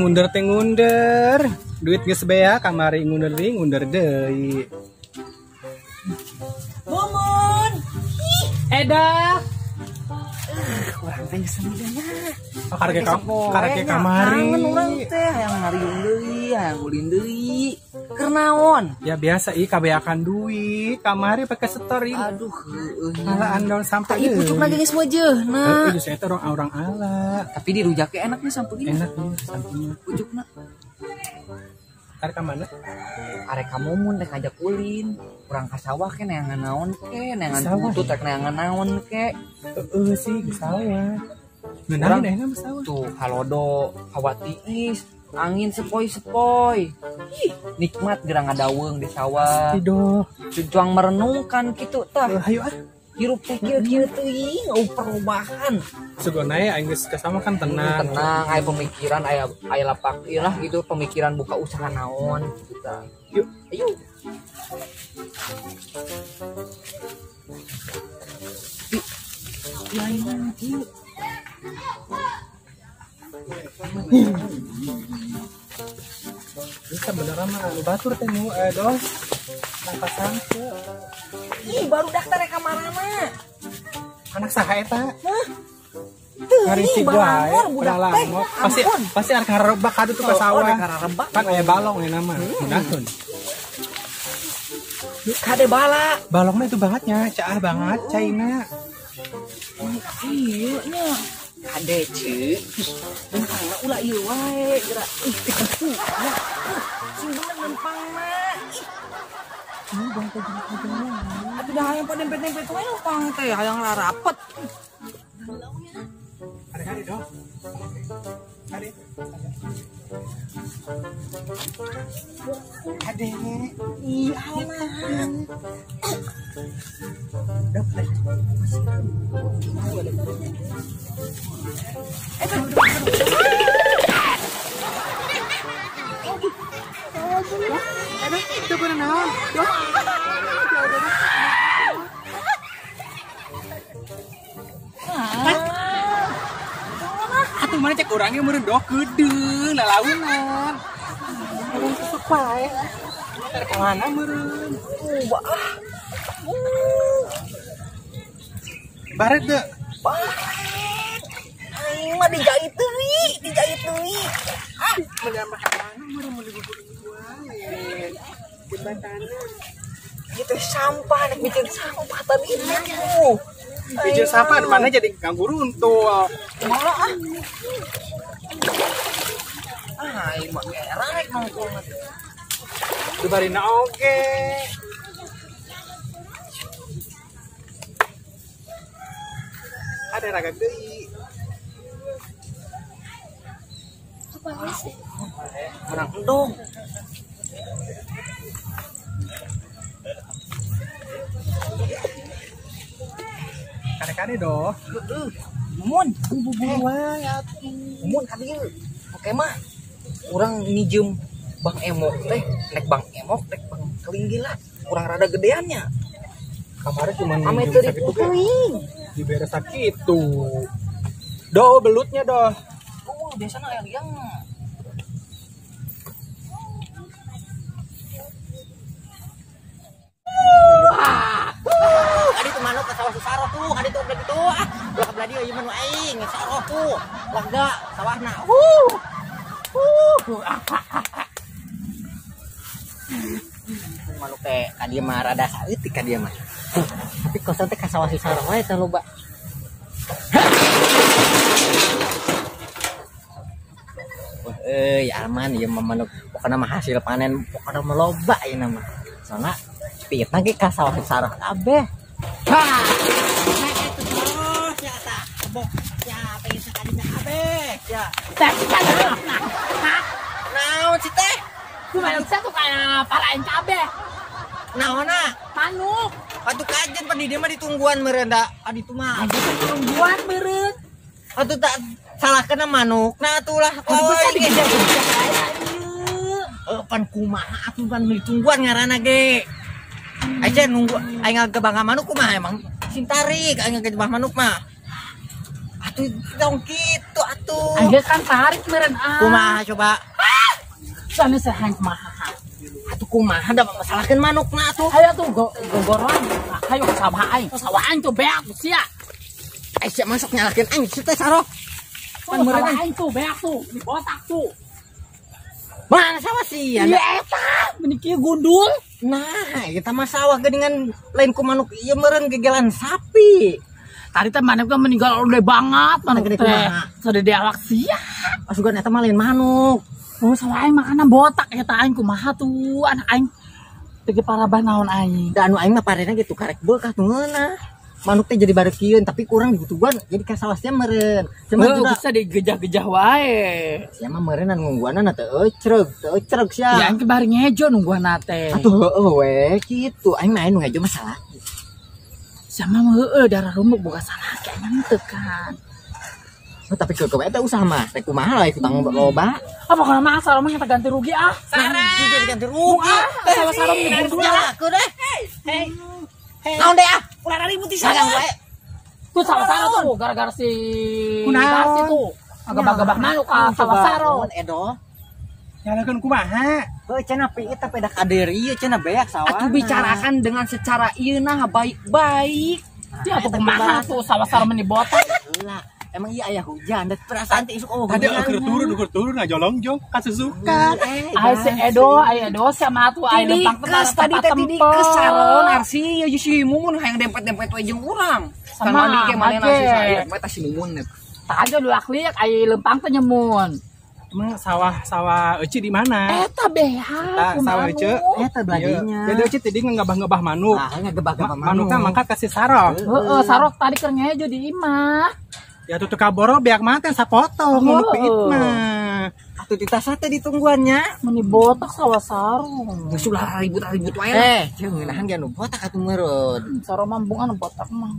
Ngunder teh ngunder. Duit geus bea kamari ngunder deui, ngunder deui. Momon. Eda. Urang teh geus nya. Karek kamari. Kangen urang teh hayang ngariung deui, hayang ulin deui. Keur naon? Ya biasa ih kabeakan duit, kamari pake setor ieu. Aduh heueuh. Ala andon sampai ieu pucukna ge geus meujeuhna. Heueuh geus eta orang ala. Tapi dirujak ge enaknya sampai gini. Enak ieu sampeunya. Pucukna. Arek ka mana? Arek ka Mumun rek ngajak ulin. Urang ka sawah ke neangan naon ke, neangan butut rek neangan naon ke. Heeh sih di sawah. Ngeunah deh mah sawah. Tuh halodo, hawa tiis, angin sepoi-sepoi. Ih, nikmat gerang ngadaweung di sawah. Pasti doh. Cuang merenungkan kitu tah. Hayu ah. Hirup teh kieu-kieu teuing eueuh perubahan. Sugona ya aing geus kasama kan tenang. Tenang, aya pemikiran, aya aya lapak ieu lah gitu pemikiran buka usaha naon gitu tah. Yuk, ayo. Lain ieu. Ini sebenarnya mah anu batur teh nu dos. Nangka sangke. Ih, baru daftar ka marana. Anak saha eta? Hah? Ngarisik wae, budak teh. Pasti pasti arek ngarebak kadu tuh ka sawah. Kan aya balong ya nama. Munaheun. Kade bala. Balongnya itu bangetnya, caah banget caina. Iya nya. Kade ceu. Lempangna ulah ieu wae geura. Ih, teu. Sing bener lempangna. Ih. Bang teh atuh dah hayang pada dempet-dempet wae lempang teh hayang rapet. Kade dong. Kade. Kade. Ih, alah. Dapat. Itu bener naon? Atuh mana cek orangnya meureun doh keudeung lalaunan. Urang susuk wae. Ntar ka mana meureun? Wah. Baret teu? Baret. Aing mah dijait deui, dijait deui. Ah, menambah ka mana meureun mun digugur wae. Jembatanna. Itu sampah, nek bikin sampah tadi tuh. Bikin sampah mana jadi ganggu runtuh. Malah ah. Ah, aing mah era rek nongkrong atuh. Dibarina oge. Ada raga deui. Apa sih? Urang endong. Kade-kade doh. Heeh. Mun, bubur wae atuh. Mun ka dieu. Oke mah. Urang minjem Bang Emok teh, nek Bang Emok nek Bang Kelinggi lah. Urang rada gedeannya. Kamari cuma ame teu diputuing. Dibere sakitu. Doh belutnya doh. Oh, biasana aya liang. Kadi tuh manuk ka sawah Susaro tuh, kadi tuh udah gitu ah. Ulah ka belah dieu ieu mah nu aing, Saroh tuh. Lega sawahna. Manuk teh ka dieu mah rada saeutik ka dieu mah. Tapi kosong teh ka sawah Susaro wae teh loba. Wah euy aman ieu mah manuk pokona mah hasil panen pokona mah loba ieu mah. Soalna pitna ge ka sawah Susaro kabeh. Ha! Naik itu terus ya tah. Kebok ya pengen sakadinya kabeh ya. Teh nah. Naon sih teh? Kumaha satu kana parain kabeh. Naonna? Manuk. Atuh kajen pan di dieu mah ditungguan meureun da. Aditu mah. Ditungguan meureun. Atuh tak salahkeun manukna atuh lah. Oh, bisa dikejar-kejar ieu. Pan kumaha atuh pan ditungguan ngaranna ge. Aja nunggu aing ngagebang manuk kumaha emang? Sing tarik aing ngagebang manuk mah. Atuh tong kitu atuh. kitu. Aing kan tarik meureun ah. Kumaha coba? Sana sehang kumaha. Atuh kumaha da masalahkeun manukna atuh. Hayo tuh gogoroan. Hayo ka sawah aing. Sawah aing tuh beak sia. Eh sia masuk nyalakeun aing si teh saroh. Pan meureun aing tuh beak tuh, di botak tuh. Mana sawah sia? Iya eta, meni kieu gundul. Nah, kita mah sawah geuningan lain ku manuk ieu meureun gegelan sapi. Tadi teh manuk teh meninggal udah banget manuk teh. Sadede awak sia. Asugan eta mah lain manuk. Oh, sawah aing makanan botak eta aing kumaha tuh anak aing. Teu parabah naon aing. Da anu aing mah parena gitu karek beukah tuh ngeunah. Manuk teh jadi barekieun tapi kurang dibutuhan jadi ka sawah sia meureun. Cuma bisa digejah-gejah wae. Sia mah meureun nungguanna teu eucreug sia. Ya aing bari ngejo nungguanna teh. Atuh heueuh we kitu aing mah nu ngejo mah salah. Sia mah heueuh darah rumuk boga salah aing teu kan. Oh, tapi keukeuh eta usaha mah rek kumaha lah ikut loba. Apa kana mah asal mah kita ganti rugi ah. Sarah ganti rugi. Salah sarong digundul. Nyalakeun deh. Hei. Naon deh ah? Ulah ribut di sana. Tuh salah saro tuh gara-gara si Darsi tuh. Agak-agak manuk ka salah saro. Edo. Nyalakeun kumaha? Heuh cenah piit tapi da kader ieu cenah beak sawah. Atuh bicarakan dengan secara ieu nah baik-baik. Ya atuh kumaha tuh sawah saro meni botak. Heula. Emang iya ayah hujan dan perasaan teh isuk oh. Tadi ukur turun aja longjong kasusukan. Ai si Edo, ai Edo sama atuh ai lempang tadi teh dikes saron Arsi ya si Mumun hayang dempet-dempet we jeung urang. Sama di manehna si saya eta si Mumun. Tah aja lulak-liak ai lempang teh nyemun. Emang sawah Ece di mana? Eta beha. Sawah Ece. Eta beladinya. Jadi Ece tadi ngegebah-ngebah manuk. Nah, ngegebah-gebah manuk. Manukna mangkat kasih sarok. Heeh, sarok tadi keur ngejo di imah. Ya tuh kaboro beak mah teh sapotong manuk piit mah. Atuh ditasa teh ditungguannya. Meni botak sawah sarung. Geus ulah ribut-ribut wae. Eh, jeung ngeunahan ge anu botak atuh meureun. Saro mambungan botak mah.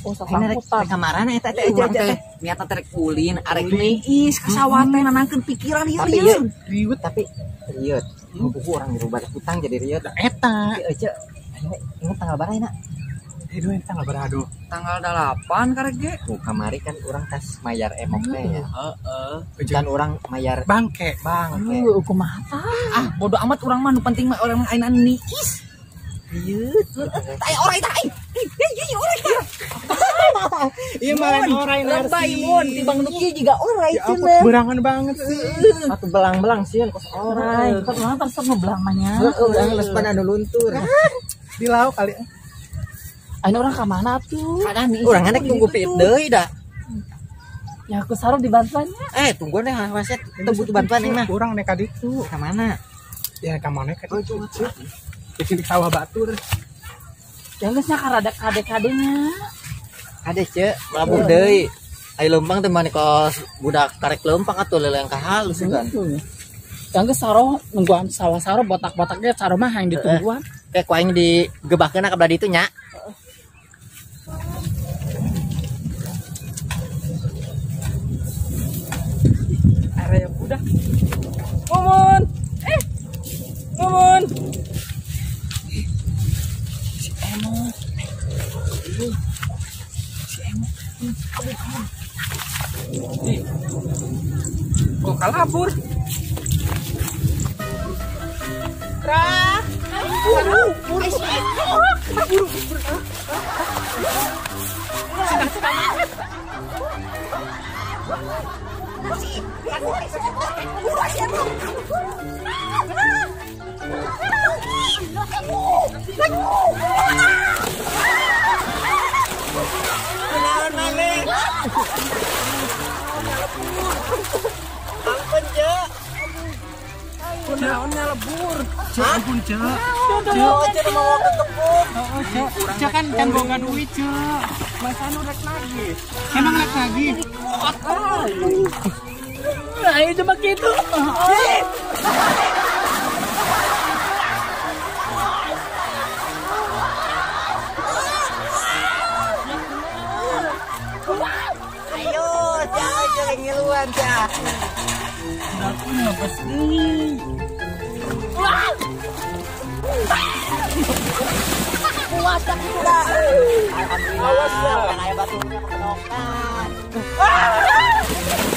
Oh, sasangkutan. Kamarana eta teh aja teh. Niatna teh rek ulin, arek niis ka sawah teh nanangkeun pikiran ieu lieur. Riwet tapi riwet. Buku orang dirubah hutang jadi riwet. Eta. Ece, inget tanggal baraha na? Aduh, tanggal berapa? Tanggal 8 karek ge. Oh, kamari kan urang tas mayar emok teh ya. Heeh. Kan urang mayar bangke. Bangke. Heuh, kumaha tah? Ah, bodo amat urang mah nu penting mah urang ayeuna niis. Riut. Tah orai tah. Ih, orai tah. Iya malah orai narsi. Lebay mun tibang nu kieu jiga orai cenah. Berangan banget sih. Atuh belang-belang sieun kos orai. Terus terus nu belang mah nya. Heeh, urang geus pan anu luntur. Di lauk kali. Ayo orang ke mana tuh? Orang anak tunggu piit deui da. Ya aku saru dibantuannya. Eh, tungguan deh waset. Kita butuh bantuan ini mah. Urang nek ka ditu. Ka mana? Ya ka mana ka ditu. Bikin sawah batur. Ya geus nya karada kade-kadenya. Kade ce, mabuk deui. Ai lempang teh mane kos budak karek lempang atuh leleang ka halus kan. Ya geus saro nungguan sawah saro botak-botaknya saro mah yang ditungguan. Kayak ku aing digebahkeun ka belah ditu nya. Area budak. Mumun. Mumun. Si Emo. Si Emo. Kabur. Ih. Kok kalabur? Ra. Buru. Buru. Ampun, Cek. Kunaon ngalebur. Cek, ampun, Cek. Cek mau ketepuk. Cek, Cek kan can boga duit, Cek. Masa nu rek lagi. Emang rek lagi. Nah, itu mah gitu. Ayo, jangan jangan ngiluan, Cak. Aku ngebes nih. Puas tak pula. Alhamdulillah, kan aya baturnya kepedokan. Bye.